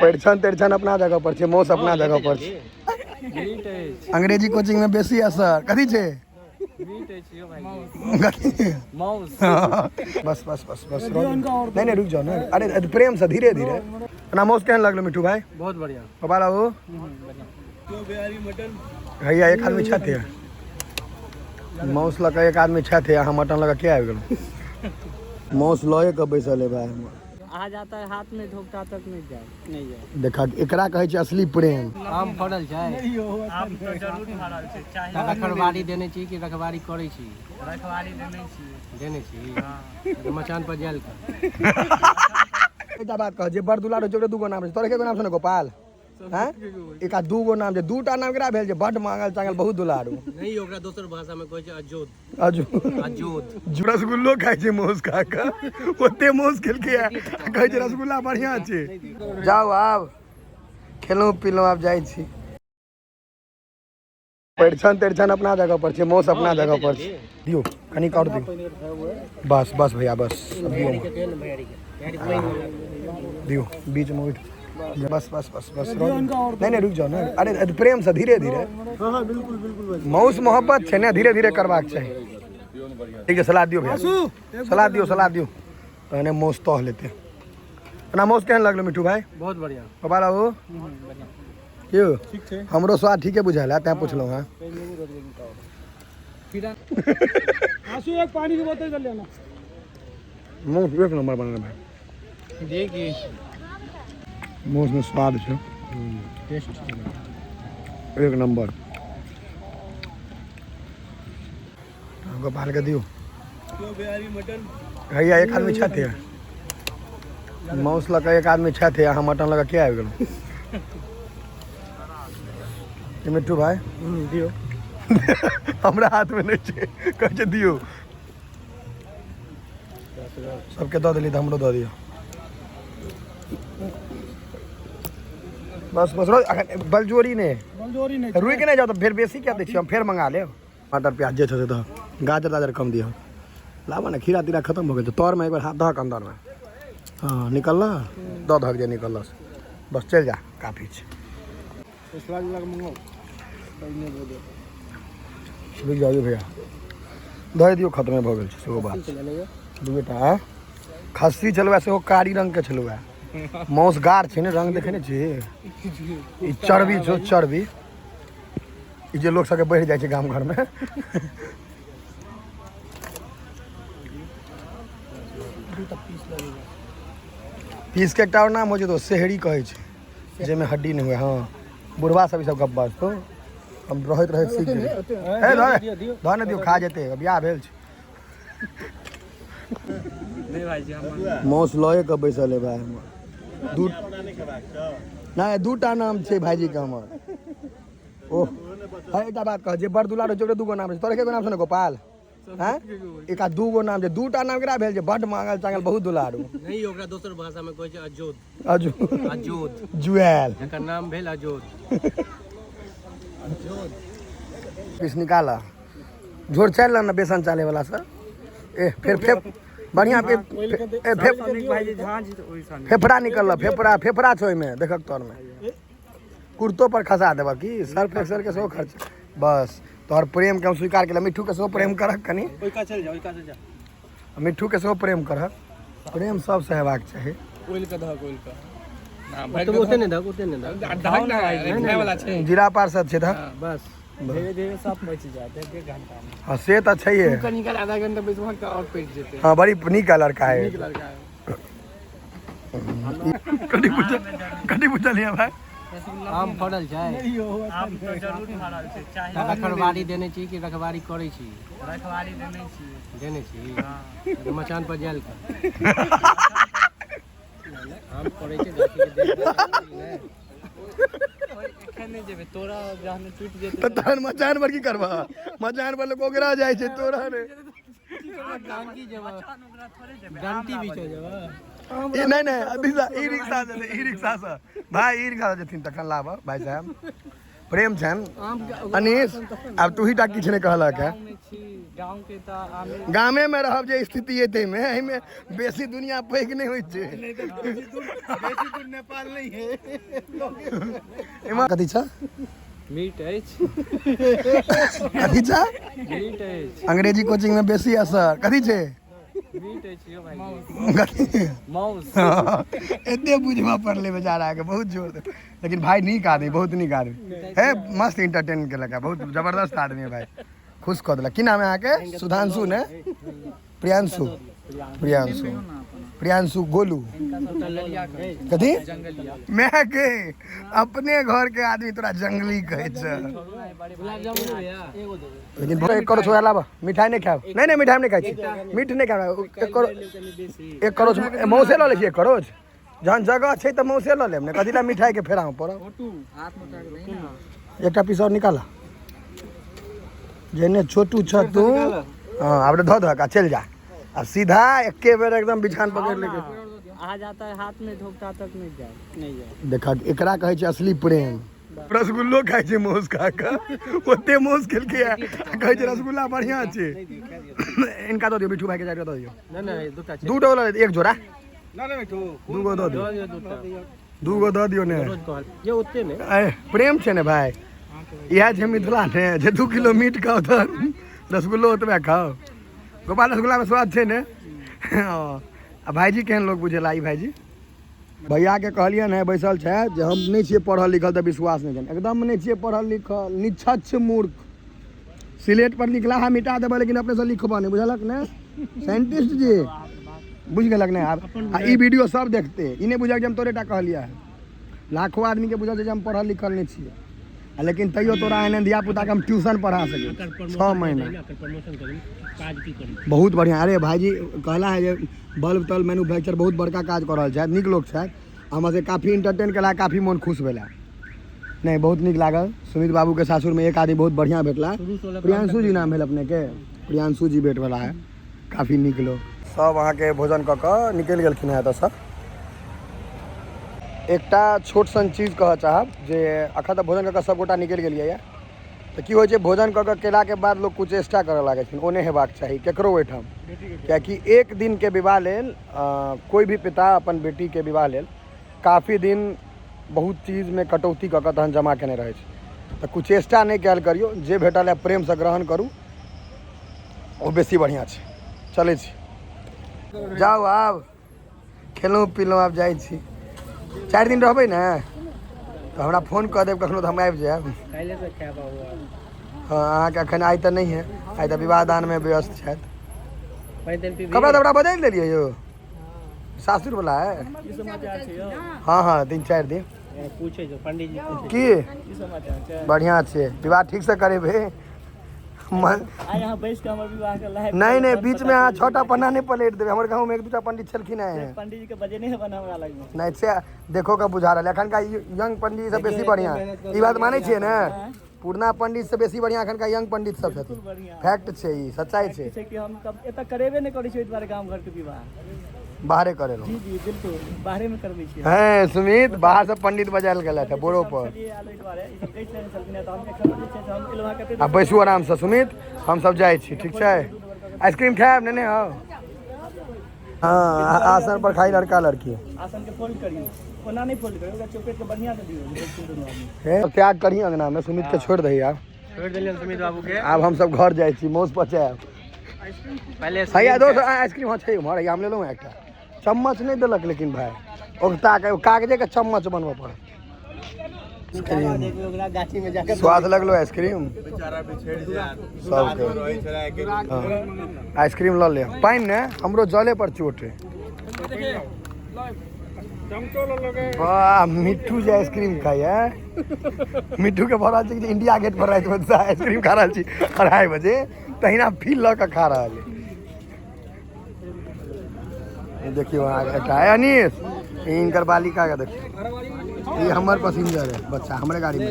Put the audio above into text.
परिछन तरिछन अपना जगह पर छै, मौस अपना जगह पर छै। अंग्रेजी कोचिंग में बेसी असर कथी छै? कथी छै? बस बस बस बस, नहीं नहीं, रुक जाओ ना। अरे प्रेम से धीरे धीरे। अपना मौस केहन लगलो मिठू भाई? बहुत बढ़िया। गोपाल बाबू भैया, एक आदमी छथि मौस लऽ कऽ, एक आदमी छथि। अहाँ मटन लऽ कऽ के आबि गेलहुँ? मौस लए कऽ बैसल है भाई हमर। आ जाता है हाथ में, धोखा तक नहीं जाए, नहीं जाए। देखा, एकरा कहै छै असली प्रेम। आम फड़ल छै? आम तऽ जरूर फड़ल छै, चाही। रखवारी देने छी कि रखवारी करै छी? रखवारी देने छियै। देने छी तऽ मचान पर जायल कर। एकटा बात कह, जे बड़ दुलार होइ छै ओकरे दूगो नाम छै। तोरे के नाम छौ ने गोपाल? हैं, एक आ दूगो नाम छै, दूटा नाम केकरा भेल जे बड मांगल चांगल बहुत दुलारू? नहीं, ओकरा दोसर भाषा में कहै छै अजोध। अजू अजोध। रसगुल्लो खाइ छै मौस खा कऽ, ओते मौस खेलकै आ कहै छै रसगुल्ला बढ़िआँ छै। जाउ, आब खेलहुँ पीलहुँ, आब जाइ छी। परिछन तरिछन अपना जगह पर छै, मौस अपना जगह पर छै। दियौ कनिक आओर दियौ। बस बस भैया, बस दियौ। दियौ, बीचमे उठि। बस बस बस बस, नहीं नहीं, रुक जाओ ना। अरे प्रेम से धीरे धीरे। मौस मोहब्बत छै ने, धीरे धीरे करबाक चाही। ठीक छै, सलाद दियौ भैया, सलाद दियौ, सलाद दियौ, तहने मौस तह लेते। अपना मौस केहन लगलो मिठू भाई? बहुत बढ़िया। गोपाल बाबू क्यों? हमरो स्वाद ठीके बुझायल है, तैं पुछलहुँ हँ। आंसू, एक पानी की बोतल कर लेना। मौस एक नंबर बनल भाई। देखी। मौस में स्वाद छै। टेस्ट। एक नंबर। गोपाल के दियौ भैया। एक आदमी छथि मौस लऽ कऽ, एक आदमी छथि। अहाँ मटन लऽ कऽ के आबि गेलहुँ? ई मिट्ठू भाई। दियौ। हमरा हाथमे नहि छै, कहै छै दियौ। सबके दऽ देली तऽ हमरो दऽ दियौ। बस बस, रह, अखन बलजोरी नहि। बलजोरी नहीं। रुकि नहि जाउ तऽ फेर बेसी किया दै छियै? हम फेर मंगा लेब। टमाटर प्याज जे छै से दह, गाजर ताजर कम दिअ। लाबऽ ने, खीरा तीरा खतम भऽ गेल छै। तरमे एक बेर हाथ दहक अन्दरमे। हँ, निकलल, दऽ दहक जे निकलल से। बस, चलि जा, काफी छै। रुकि जाउ यौ भैया, दऽ दियौ, खतमे भऽ गेल छै। सेहो बात छै। दूटा आँय? खस्सी छलहुँ सेहो कारी रंगके छलहुँ। माउस गाढ़ छै ने, रंग देखे नहि छी? ई चर्बी छौ, चर्बी, ई जे लोक सबके बढ़ि जाइ छै गाम घरमे। पीस के एकटा आओर नाम होइ छै, तऽ सेहरी कहै छै, जाहिमे हड्डी नहि हुए। हँ, बुढ़वा सब ई सब गप बाजतौ। हम रहैत रहैत सीख गेलियै। हे धऽ ने दियौ, खा जेतै, बियाह भेल छै। नहीं भाईजी, हम मौस लए कऽ बैसल है भाई हमर। दू नहि, दूटा नाम छै भाईजीके हमर। ओह है, एकटा बात कह, जे बड़ दुलार होइ छै ओकरे दूगो नाम छै। तोरे के नाम छौ ने गोपाल? हैं, एक आ दूगो नाम छै, दूटा नाम केकरा भेल जे बड मांगल चांगल बहुत दुलारू? नहीं, ओकरा दोसर भाषा में कहै छै अजोध। अजू अजोध। जुएल। जकर नाम भेल अजोध। पीस निकाल, झोर चलि ने बेसन चाले वाला से। ए फेर फेर बढ़िया पे ए फे भाईजी झाँझ ओहि सन। फेफड़ा निकलल, फेफड़ा, फेफड़ा छै ओहिमे, देखक तोरमे। कुर्तो पर खसा देबह की? सर्फ एक्सेल के सेहो खर्च। बस, तोहर प्रेम के हम स्वीकार केलहुँ। मिट्ठू के सेहो प्रेम करक कनि। ओहि का चलि जा, ओहि का चलि जा। मिट्ठू के सेहो प्रेम करक। प्रेम सबसँ हेबाक चाही। ओइल का धक, ओइल का। ओते ओते नहि धक, ओते नहि धक। धक ना, खाय वाला छै। जीरा पार्षद छै धक। बस। धीरे धीरे सब पचि जायत एक एक घंटा में। हँ, से तऽ छैहे। कनी काल, आधा घंटा बैसबह तऽ आओर पचि जेतै। हँ, बड़ी नीक लड़का है। नीक लड़का है। कथी बुझल, कथी बुझलियै भाई? आम फड़ल छै? आम तऽ जरूर फड़ल छै, चाही। रखवारी देने छी कि रखवारी करै छी? रखवारी देने छियै। देने छी तऽ मचान पर जायल कर। आम फड़ै छै, गाछी के देखभाल करै छी ने। एखन नहि जेबै, तोरा जहन टूटि जेतै। तऽ तहन मचान पर की करबह? मचान पर लोक ओकरा जाइ छै, तोरा ने। डंटी जेबह। ओकरा थोड़े जेबै। डंटी बिछै जेबह। ई नहि नहि, अथी से, ई रिक्शा से, ई रिक्शा से भाई, ई रिक्शा से जेथिन तखन लाबऽ। भाई साहब, प्रेम छनि। आम के अनीश, आब तू ही टा किछु नहि कहलक है। गाँवमे छी, गाँव के तऽ आमे। गामे में रहब जे स्थिति है ताहिमे, एहिमे बेसी दुनिया पैघ नहि होइ छै। बेसी दूर नेपाल नहीं है। एहिमे कथी छ? मीट अछि। कथी छ? मीट अछि। अंग्रेजी कोचिंग में बेसी असर। कथी छै? मीट अछि यौ भाईजी। कथी? माउस। एते बुझबऽ पड़लै बेचारा के, बहुत जोर दे। लेकिन भाई नीक आदमी, बहुत नीक आदमी हे, मस्त इंटरटेन केलक है, बहुत जबरदस्त आदमी है भाई, खुश कऽ देलक। की नाम है अहाँके? सुधांशु ने? प्रियांशु, प्रियांशु, प्रियांशु गोलू। कथी my के अपने घर के आदमी तोरा जंगली कहै छै। लेकिन एक करोड़ छोड़ा लाबऽ, मिठाई नहि खायब। नहि नहि, मिठाई नहि खाइ छी, मीठ नहि खायब। एक करोड़, एक करोड़ मौसे लऽ लै छी। एक करोड़ जहन जगह छै तऽ मौसे लऽ लेब ने, कथी लए मिठाई के फेरामे पड़ब। एकटा पीस और निकाल, जेने छोटू छ तू। हाँ, आब धऽ दहक आ चलि जा, आ सीधा एके बेर एकदम बिछान पकड़ि लेके आ जाता है, हाथ में धोखा तक नहीं जाए, नहीं जाए। देख, एकरा कहै छै असली प्रेम। रसगुल्लो खाइ छै मौस खा कऽ, ओते मौस खेलकै आ कहै छै रसगुल्ला बढ़िआँ छै। इनका दऽ दियौ, बिट्ठू भाईके 4 दऽ दियौ। नहि नहि, दूटा छै। दू डॉलर एक जोड़ा। नहि नहि, दूगो दऽ दियौ। दूटा। दूगो दऽ दियौ ने। कहल जे ओते ने। ए, प्रेम छै ने भाई, इएह छै मिथिला ने, जे 2 किलो मीट खाउ तऽ रसगुल्लो ओतबे खाउ। गोपाल, रसगुल्लामे स्वाद छै ने? हँ। आ भाईजी केहन लोग बुझेला ई भाईजी? भैयाके कहलियनि है, बैसल छै, जे हम नहि छियै पढ़ल लिखल तऽ विश्वास नहि छनि। एकदम नहि छियै पढ़ल लिखल, निछच्छ मूर्ख। सिलेट पर लिखला है मिटा देबै, लेकिन अपनेसँ लिखबऽ नहि। बुझलक ने साइंटिस्ट जी? बुझि गेलक ने आब? आ ई वीडियो सब देखते, ई नहि बुझलक जे हम तोरे टा कहलियै है। लाखों आदमीके बुझल छै जे हम पढ़ल लिखल नहि छियै, आ लेकिन तैयो तोरा एहन धिया पुताके हम ट्यूशन पढ़ा सकै 6 महीना। बहुत बढ़िआँ। अरे भाईजी कहला है जे बल्ब तल्ब मैन्युफैक्चर बहुत बड़का काज कऽ रहल छथि, नीक लोक छथि। हमरा सबके काफी इंटरटेन केला, काफी मोन खुश भेला। नहि, बहुत नीक लागल। सुमित बाबूके सासुरमे एक आदमी बहुत बढ़िआँ भेटला, प्रियांशु जी नाम भेल अपनेके, प्रियांशु जी भेट वाला है, काफी नीक लोक। सब अहाँके भोजन कऽ कऽ निकलि गेलखिन हेँ एतऽसँ। एकटा छोट सन चीज कहऽ चाहब जे अखन तऽ भोजन कऽ कऽ सबगोटा निकलि गेलियै। तऽ की होइ छै, भोजन कऽ कऽ केलाके बाद लोक कुछ एक्स्ट्रा करऽ लागै छथिन। ओ नहि हेबाक चाही केकरो ओहिठाम, कियाकि एक दिनके विवाह लेल कोइ भी पिता अपन बेटीके विवाह लेल काफी दिन बहुत चीजमे कटौती कऽ कऽ तहन जमा केने रहै छै। तऽ कुछ एक्स्ट्रा नहि कयल करियौ, जे भेटल है प्रेमसँ ग्रहण करू, ओ बेसी बढ़िआँ छै। चलै छी, जाउ, आब खेलहुँ पीलहुँ, आब जाइ छी। 4 दिन रहबै ने तऽ हमरा फोन कऽ देब कखनो, तऽ हम आबि जायब। हँ, अहाँके एखन आइ तऽ नहि है, आइ तऽ विवाह दानमे व्यस्त छथि। कपड़ा तपड़ा बदलि देलियै यौ? सासुर वाला है। हँ हँ, 3-4 दिन। की बढ़िआँ छै, विवाह ठीकसँ करेबै। नहीं नहीं, बीच में अहाँ 6टा पन्ना नहि पलटि देबै। हमर गाँवमे 1-2टा पंडित छलखिन हेँ। पंडित जी के बजेने है बना हमरा लगमे। नहि से देखो का बुझा रहल एखनका यंग पंडित सब बेसी बढ़िआँ। ई बात मानै छियै ने? पुरना पंडित से बेसी बढ़िआँ एखनका यंग पंडित सब छथिन। फैक्ट छै, ई सच्चाई छै। कि हम एतऽ करेबे नहि करै छियै, ओहि दुआरे गाम घरके विवाह बाहरे करेलहुँ। जी जी बिल्कुल, बाहरे में करबै छियै। हैं सुमित, बाहर से पंडित बजायल गेल है बोरो पर। आ बैसू आरामसँ सुमित, हम सब जाइ छी, ठीक छै? आइसक्रीम खायब? नहि नहि। हँ, आसन पर खाई लड़का लड़की। आसन के फोल्ड करियौ, ओना नहि फोल्ड करियौ, ओकरा चौपेट के बढ़िआँ से दियौ दुनू आदमी। हे, त्याग करही अंगना में, सुमित के छोड़ि दही आब। छोड़ि देलियनि सुमित बाबू के। आब हम सब घर जाइ छी, मौस पचायब पहिले। हैया दोस्त, आइसक्रीम। हाँ छै उम्हर, हैया हम लेलहुँ एकटा। चम्मच नहि देलक लेकिन भाय, ओकता के कागजे के चम्मच बनबऽ पड़त। स्वाद लगलो आइसक्रीम सबके? हाँ। आइसक्रीम लऽ ले, पानि ने हमरो जले पर चोट है। वाह, मिट्ठू जे आइसक्रीम खाइए, मिट्ठू के भऽ रहल छै कि इंडिया गेट पर राति में आइसक्रीम खा रहल छी 2:30 बजे, तहिना फील लऽ कऽ खा रहल है। ई देखियौ अहाँके एकटा है अनीश, हिनकर बालिका के देखियौ। ई हमर पसिंजर है, बच्चा हमरे गाड़ी में।